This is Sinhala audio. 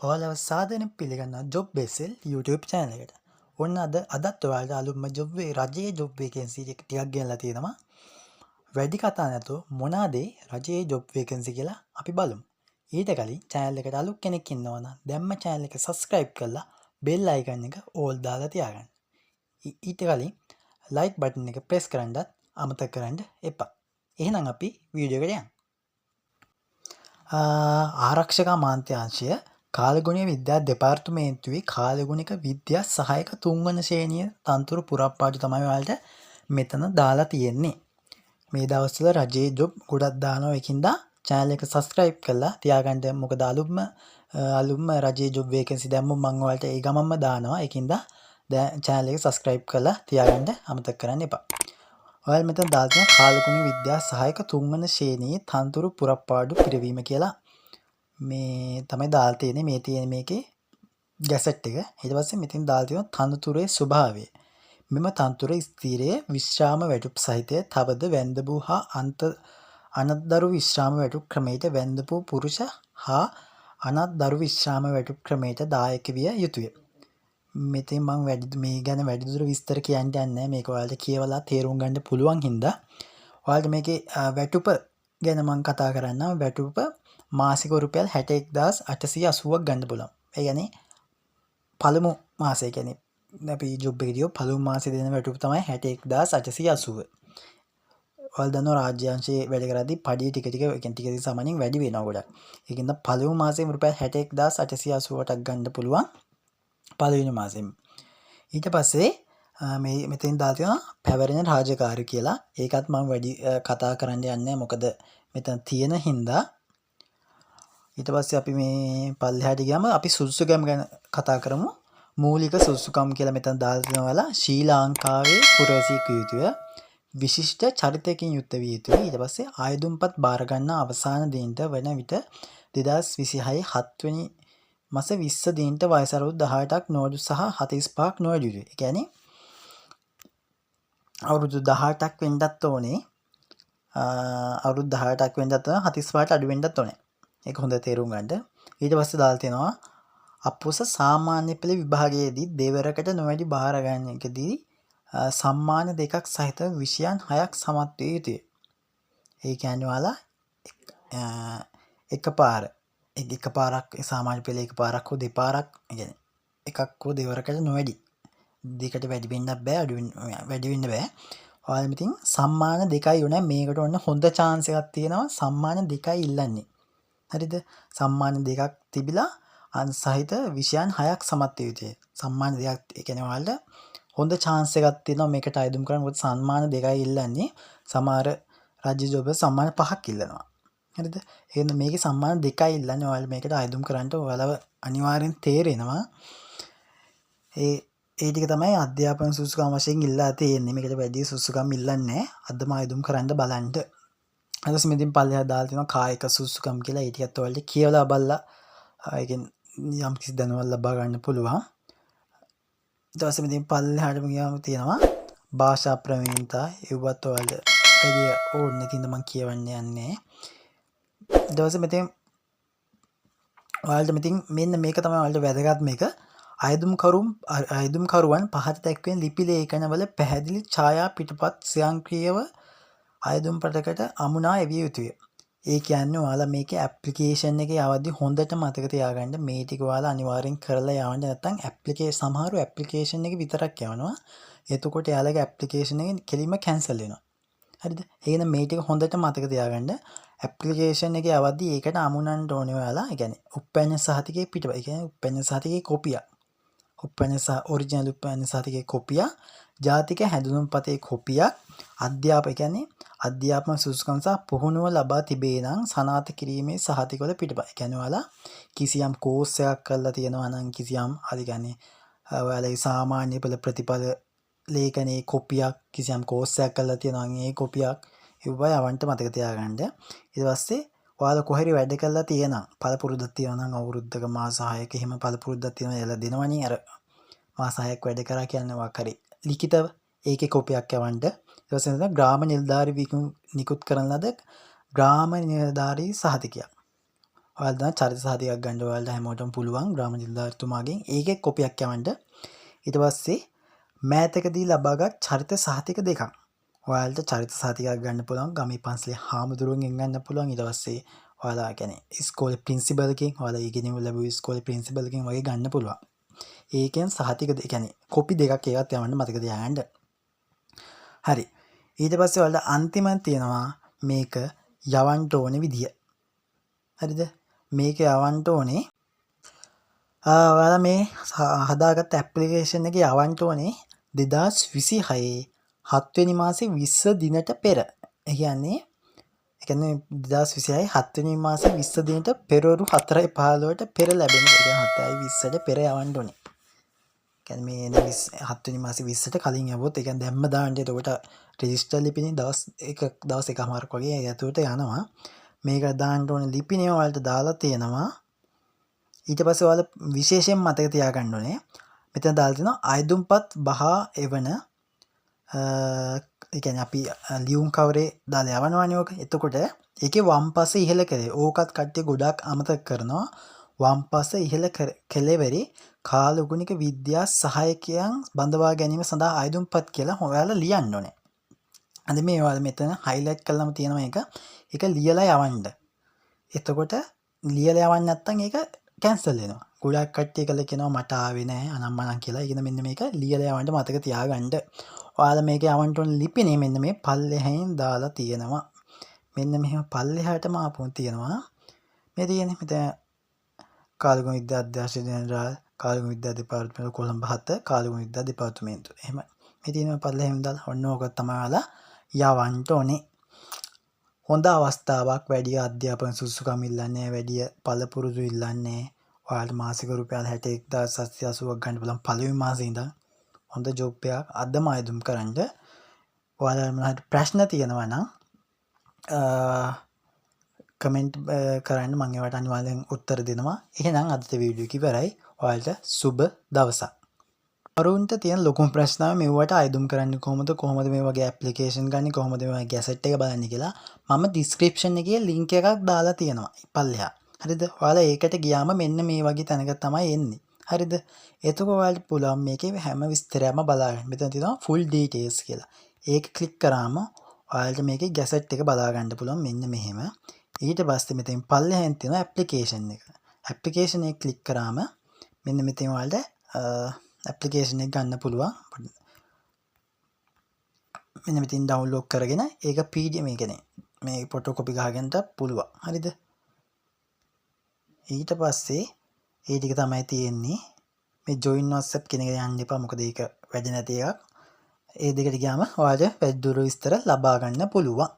ඔයාලව සාදරයෙන් පිළිගන්නවා ජොබ් බේසෙල් YouTube channel එකට. ඔන්න අදත් ඔයාලට අලුත්ම ජොබ් වේ රජයේ ජොබ් වේකන්සි ටිකක් ගෙනලා තියෙනවා. වැඩි කතා නැතුව මොනවාද ඒ රජයේ ජොබ් වේකන්සි කියලා අපි බලමු. ඊට කලින් channel එකට අලුත් කෙනෙක් ඉන්නවා නම් දැන්ම channel එක subscribe කරලා bell icon එක all දාලා තියාගන්න. ඊට කලින් like button එක press කරන්නත් අමතක කරන්න එපා. එහෙනම් අපි වීඩියෝ එකට යමු. ආරක්ෂක අමාත්‍යාංශය, කාලගුණීය විද්‍යා දෙපාර්තමේන්තුවේ කාලගුණික විද්‍යා සහායක තුන්වන ශ්‍රේණිය තනතුරු පුරප්පාඩු තමයි ඔයාලට මෙතන දාලා තියෙන්නේ. මේ දවස්වල රජයේ ජොබ් ගොඩක් දානවා. ඒකින්ද චැනල් එක සබ්ස්ක්‍රයිබ් කරලා තියාගන්න. මොකද අලුත්ම අලුත්ම රජයේ ජොබ් වේකන්සි දැම්මොත් මං ඔයාලට ඒ ගමන්ම දානවා. ඒකින්ද දැන් චැනල් එක සබ්ස්ක්‍රයිබ් කරලා තියාගන්න අමතක කරන්න එපා. ඔයාලා මෙතන දාලා තියෙනවා කාලගුණ විද්‍යා සහායක තුන්වන ශ්‍රේණියේ තනතුරු පුරප්පාඩු පිරවීම කියලා. මේ තමයි දාලා තියෙන්නේ. මේ තියෙන මේකේ ගැසට් එක. ඊට පස්සේ මෙතන දාලා තියෙනවා තනතුරේ ස්වභාවය. මෙම තනතුර ස්ථීරය, විශ්‍රාම වැටුප් සහිතය. තවද වැන්දඹු හා අනත්දරු විශ්‍රාම වැටුප් ක්‍රමයට වැන්දඹු පුරුෂ හා අනත්දරු විශ්‍රාම වැටුප් ක්‍රමයට දායක විය යුතුය. මෙතෙන් මං වැඩි මේ ගැන වැඩිදුර විස්තර කියන්න යන්නේ නැහැ. මේක ඔයාලට කියවලා තේරුම් ගන්න පුළුවන් හින්දා. ඔයාලට මේකේ වැටුප ගැන මං කතා කරන්නම්. වැටුප මාසික රුපියල් 61,880ක් ගන්න පුළුවන්. ඒ කියන්නේ පළමු මාසය කියන්නේ අපි ජොබ් එක ගියොත් පළමු මාසේ දෙන වැටුප තමයි 61,880. ඔයාලා දන්නවා රාජ්‍ය අංශයේ වැඩ කරද්දී පඩිය ටික ටික, ඒ කියන්නේ ටික ටික සාමාන්‍යයෙන් වැඩි වෙනවා ගොඩක්. ඒකින්ද පළමු මාසෙම රුපියල් 61,888ක් ගන්න පුළුවන් පළවෙනි මාසෙම. ඊට පස්සේ මේ මෙතෙන් දාලා තියෙනවා පැවරෙන රාජකාරි කියලා. ඒකත් මම වැඩි කතා කරන්න යන්නේ නැහැ. මොකද මෙතන තියෙන හින්දා. ඊට පස්සේ අපි මේ පල්ලෙහාට ගියාම අපි සුදුසුකම් ගැන කතා කරමු. මූලික සුදුසුකම් කියලා මෙතන දාලා තියෙනවා ඔයාලා ශ්‍රී ලංකාවේ පුරවැසියෙකු විය යුතුය. විශිෂ්ට චරිතයකින් යුක්ත විය යුතුය. ඊට පස්සේ ආයුධම්පත් බාර ගන්න අවසාන දිනට වන විට 2026 7 වෙනි මස 20 දිනට වයස අවුරුදු 18ක් නොඅඩු සහ 45ක් නොවැඩි යුතුය. ඒ කියන්නේ අවුරුදු 18ක් වෙන්නත් ඕනේ. අවුරුදු 18ක් වෙන්නත් ඕනේ, 45ට අඩු වෙන්නත් ඕනේ. ඒක හොඳ තේරුම් ගන්න. ඊට පස්සේ දාලා තියෙනවා අපොස සාමාන්‍ය පෙළ විභාගයේදී දෙවරකට නොවැඩි බාර ගන්න එකදී සම්මාන දෙකක් සහිත විෂයන් හයක් සමත් විය යුතුය. ඒ කියන්නේ ඔයාලා එකපාර එකපාරක් සාමාන්‍ය පෙළ එකපාරක් හෝ දෙපාරක්, ඒ කියන්නේ එකක් හෝ දෙවරකට නොවැඩි, දෙකට වැඩි වෙන්නත් බෑ, අඩු වැඩි වෙන්න බෑ. ඔයාලා ඉතින් සම්මාන දෙකයි ඕනේ මේකට. ඔන්න හොඳ චාන්ස් එකක් තියෙනවා. සම්මාන දෙකයි ඉල්ලන්නේ. හරිද? සම්මාන දෙකක් තිබිලා අන් සහිත විෂයන් හයක් සමත් විය යුතුය. සම්මාන දෙකක්, ඒ කියන්නේ ඔයාලට හොඳ චාන්ස් එකක් තියෙනවා මේකට අයදුම් කරන්න. මොකද සම්මාන දෙකයි ඉල්ලන්නේ. සමහර රාජ්‍ය ජොබ් වල සම්මාන පහක් ඉල්ලනවා. හරිද? එහෙනම් මේකේ සම්මාන දෙකයි ඉල්ලන්නේ. ඔයාලා මේකට අයදුම් කරන්න ඔයාලව අනිවාර්යෙන් තේරෙනවා. ඒ ඒ ටික තමයි අධ්‍යාපන සුදුසුකම් වශයෙන් ඉල්ලා තියෙන්නේ. මේකට වැඩි සුදුසුකම් ඉල්ලන්නේ නැහැ. අදම අයදුම් කරන්න බලන්න. ඊට පස්සේ මෙතින් පල්ලෙහා දාලා තියෙනවා කායික සුදුසුකම් කියලා. ඒ ටිකත් ඔයාලට කියවලා බලලා ඒකෙන් යම් කිසි දැනුමක් ලබා ගන්න පුළුවන්. ඊට පස්සේ මෙතින් පල්ලෙහාටම ගියාම තියෙනවා භාෂා ප්‍රවීණතා. ඒවත් ඔයාලට වැඩි ඕනේ නැති හින්දා මං කියවන්න යන්නේ. ඊට පස්සේ මෙතින් ඔයාලට මෙතින් මෙන්න මේක තමයි ඔයාලට වැදගත්ම එක. අයදුම්කරුවන් පහත දැක්වෙන ලිපි ලේඛනවල පැහැදිලි ඡායා පිටපත් ස්වයංක්‍රීයව අයදුම් පටකට අමුණා එවිය යුතුය. ඒ කියන්නේ ඔයාලා මේකේ ඇප්ලිකේෂන් එක යවද්දි හොඳට මතක තියාගන්න මේ ටික ඔයාලා අනිවාර්යෙන් කරලා යවන්න. නැත්නම් සමහරු ඇප්ලිකේෂන් එක විතරක් යවනවා. එතකොට එයාලගේ ඇප්ලිකේෂන් එක කෙලින්ම කැන්සල් වෙනවා. හරිද? එහෙනම් මේ ටික හොඳට මතක තියාගන්න. ඇප්ලිකේෂන් එක යවද්දි ඒකට අමුණන්න ඕනේ ඔයාලා. ඒ කියන්නේ උප්පැන්න සහතිකයේ පිටපත. ඒ කියන්නේ උප්පැන්න සහතිකයේ කොපියක්. උප්පැන්න සහ ඔරිජිනල් උප්පැන්න සහතිකයේ කොපියක්, ජාතික හැඳුනුම්පතේ කොපියක්, ඒ කියන්නේ අධ්‍යාපන සුදුසුකම් සහ පුහුණුව ලබා තිබේ නම් සනාථ කිරීමේ සහතිකවල පිටපත. ඒ කියන්නේ ඔයාලා කිසියම් කෝස් එකක් කරලා තියෙනවා නම් කිසියම් හරි කියන්නේ ඔයාලගේ සාමාන්‍ය පෙළ ප්‍රතිඵල ලේඛනයේ කොපියක්, කිසියම් කෝස් එකක් කරලා තියෙනවා නම් ඒ කොපියක් ඒවා යවන්න මතක තියාගන්න. ඊට පස්සේ ඔයාලා කොහරි වැඩ කරලා තියෙනවා පළපුරුද්දක් තියෙනවා නම් අවුරුද්දක මාස 6ක එහෙම පළපුරුද්දක් තියෙනවා එයාලා දෙනවනේ. අර මාස 6ක් වැඩ කරා කියන්නේ මොකක් හරි ලිඛිතව ඒකේ කොපියක් යවන්න. ඊට පස්සේ නේද ග්‍රාම නිලධාරී නිකුත් කරන ලද ග්‍රාම නිලධාරී සහතිකයක්. ඔයාලා දන්නා චරිත සහතිකයක් ගන්න ඔයාලට හැමෝටම පුළුවන් ග්‍රාම නිලධාරිතුමාගෙන්. ඒකේ කොපියක් යවන්න. ඊට පස්සේ මෑතකදී ලබාගත් චරිත සහතික දෙකක්. ඔයාලට චරිත සහතිකයක් ගන්න පුළුවන් ගමේ පන්සලේ හාමුදුරුවන්ගෙන් ගන්න පුළුවන්. ඊට පස්සේ ඔයාලා කියන්නේ ඉස්කෝලේ ප්‍රින්සිපල්ගෙන්, ඔයාලා ඉගෙනීම ලැබුව ඉස්කෝලේ ප්‍රින්සිපල්ගෙන් වගේ ගන්න පුළුවන්. ඒකෙන් සහතික ඒ කියන්නේ කොපි දෙකක් ඒවත් යවන්න මතක තියාගන්න. හරි. ඊට පස්සේ ඔයාලට අන්තිමට තියෙනවා මේක යවන්න ඕනේ විදිය. හරිද? මේක යවන්න ඕනේ ඔයාලා මේ හදාගත්ත ඇප්ලිකේෂන් එක යවන්න ඕනේ 2026 හත්වෙනි මාසේ 20 දිනට පෙර. ඒ කියන්නේ 2026 හත්වෙනි මාසේ 20 දිනට පෙරවරු 4:15ට පෙර ලැබෙන. ඒ කියන්නේ 7:20ට පෙර යවන්න ඕනේ. ඒ කියන්නේ මේ එන 7 වෙනි මාසේ 20ට කලින් යවුවොත්, ඒ කියන්නේ දැම්ම දාන්න. එතකොට රෙජිස්ටර් ලිපිනේ දවස් එක දවස් එකමාරක් වගේ ඒ ඇතුළට යනවා. මේක දාන්න ඕනේ ලිපිනේ ඔයාලට දාලා තියෙනවා. ඊට පස්සේ ඔයාලා විශේෂයෙන් මතක තියාගන්න ඕනේ, මෙතන දාලා තියෙනවා අයදුම්පත් බහා එවන, ඒ කියන්නේ අපි ලියුම් කවරේ දාලා යවනවනේ ඕක. එතකොට ඒකේ වම් පස ඉහළ කරේ. ඕකත් කට්ටිය ගොඩාක් අමතක කරනවා. වම් පස ඉහළ කෙළවරේ කාලගුණික විද්‍යා සහායකයන් බඳවා ගැනීම සඳහා අයදුම්පත් කියලා ඔයාලා ලියන්න ඕනේ. අද මේ ඔයාලා මෙතන හයිලයිට් කරලාම තියෙනවා ඒක. ඒක ලියලා යවන්න. එතකොට ලියලා යවන්න නැත්නම් ඒක කැන්සල් වෙනවා. ගොඩක් කට්ටිය කළා කියනවා මට ආවේ නෑ අනම්මනම් කියලා. ඒකද මෙන්න මේක ලියලා යවන්න මතක තියාගන්න. ඔයාලා මේක යවන්න ඕන ලිපිනේ මෙන්න මේ පල්ලෙහායින් දාලා තියෙනවා. මෙන්න මෙහෙම පල්ලෙහාටම ආපුවම තියෙනවා. මේ තියෙන්නේ මෙතන කාලගුණ විද්‍යා අධ්‍යක්ෂ ජෙනරාල්, කාලගුණ විද්‍යා දෙපාර්තමේන්තුව, කොළඹ 7, කාලගුණ විද්‍යා දෙපාර්තමේන්තුව. එහෙම මේ තියෙනවා පල්ලෙහායින් දාලා. ඔන්න ඕක තමයි ඔයාලා යවන්න ඕනේ. හොඳ අවස්ථාවක්. වැඩි අධ්‍යාපන සුදුසුකම් ඉල්ලන්නේ නැහැ, වැඩි පළපුරුදු ඉල්ලන්නේ නැහැ. ඔයාලට මාසික රුපියල් 61,780ක් ගන්න පුළුවන් පළවෙනි මාසේ ඉඳන්. හොඳ ජොබ් එකක්. අදම අයදුම් කරන්න. ඔයාලා මොනවා හරි ප්‍රශ්න තියෙනවා නම් කමෙන්ට් කරන්න, මං ඒවට අනිවාර්යෙන් උත්තර දෙනවා. එහෙනම් අදට වීඩියෝ එක ඉවරයි. ඔයාලට සුබ දවසක්. අරුන්ට තියෙන ලොකුම ප්‍රශ්න මෙව්වට අයදුම් කරන්නේ කොහොමද, කොහොමද මේ වගේ ඇප්ලිකේෂන් ගන්නේ, කොහොමද මේ වගේ ගැසට් එක බලන්නේ කියලා. මම ඩිස්ක්‍රිප්ෂන් එකේ ලින්ක් එකක් දාලා තියෙනවා පල්ලෙහා. හරිද? ඔයාලා ඒකට ගියාම මෙන්න මේ වගේ තැනක තමයි එන්නේ. හරිද? එතකොට ඔයාලට පුළුවන් මේකේ හැම විස්තරයක්ම බලාගන්න. මෙතන තියෙනවා ෆුල් ඩීටේල්ස් කියලා. ඒක ක්ලික් කරාම ඔයාලට මේකේ ගැසට් එක බලා ගන්න පුළුවන් මෙන්න මෙහෙම. ඊට පස්සේ මෙතෙන් පල්ලෙහෙන් තියෙනවා ඇප්ලිකේෂන් එක. ඇප්ලිකේෂන් එක ක්ලික් කරාම මෙන්න මෙතෙන් ඔයාලට ඇප්ලිකේෂන් එක ගන්න පුළුවන්. මෙන්න මෙතෙන් ඩවුන්ලෝඩ් කරගෙන ඒක PDF, මේ කියන්නේ මේ ෆොටෝකොපි ගහගන්නත් පුළුවන්. හරිද? ඊට පස්සේ ඒ ටික තමයි තියෙන්නේ. මේ ජොයින් WhatsApp කියන එක යන්න එපා, මොකද ඒක වැඩ නැති එකක්. ඒ දෙකට ගියාම ඔයාලට වැඩිදුර විස්තර ලබා ගන්න පුළුවන්.